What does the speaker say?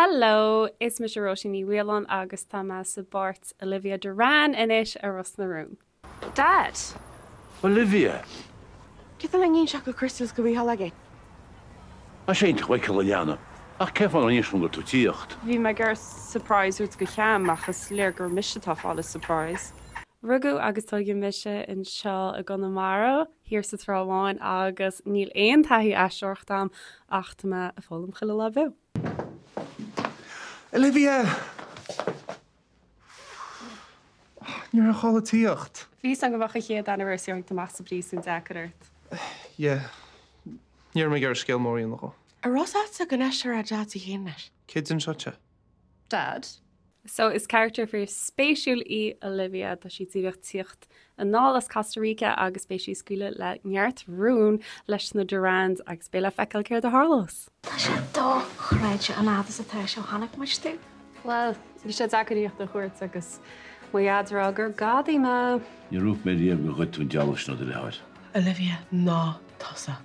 Hello, is mise Róisín Ní Mhaoláin agus tá mé sa bpáirt Olivia Duran anois ar Ros na Rún. Dad! Olivia! Cé tá le n-inseacht go Crystal 's go Mícheál againn? Tá sé iontach feiceáil a leanbh, ach cén fáth nár inis dom go raibh tú ag tíocht? Bhí mé ag iarraidh surprise a thabhairt go Cam ach is léir gur mise atá ag fáil an surprise. Rugadh agus tógadh mise anseo i gConamara, thiar sa Trá Bháin agus níl aon taithí aisteoireachta agam ach tá mé ag foghlaim chuile lá beo. Olivia! Ní raibh gá leat tíocht. Bhí fhios agam go mbeadh an chéad anniversary ag amach sa bpríosún deacair ort. Yeah. Ní raibh mé ag iarraidh scéal mór a dhéanamh dhó. An raibh fhios a'dsa go n-aisteoir é Deaid féin leis? Cé d'inseodh sé? Dad. So is carachtar fíor spéisiúil í Olivia, tá sí díreach tíocht anall as Costa Rica agus beidh sí ag scaoileadh le neart rún leis na Durans agus beidh le feiceáil céard a tharlós. Tá sé dochreidte an fhad is atá sé ó chonaic muid tú. Bhuel, bhí sé deacair tíocht ar chuairt agus mo dhaid ag rá gur gadaí mé. Níor dhúirt mé riamh gur ghoid tú an dealbh sin ó do dheartháir. Olivia, ná tusa.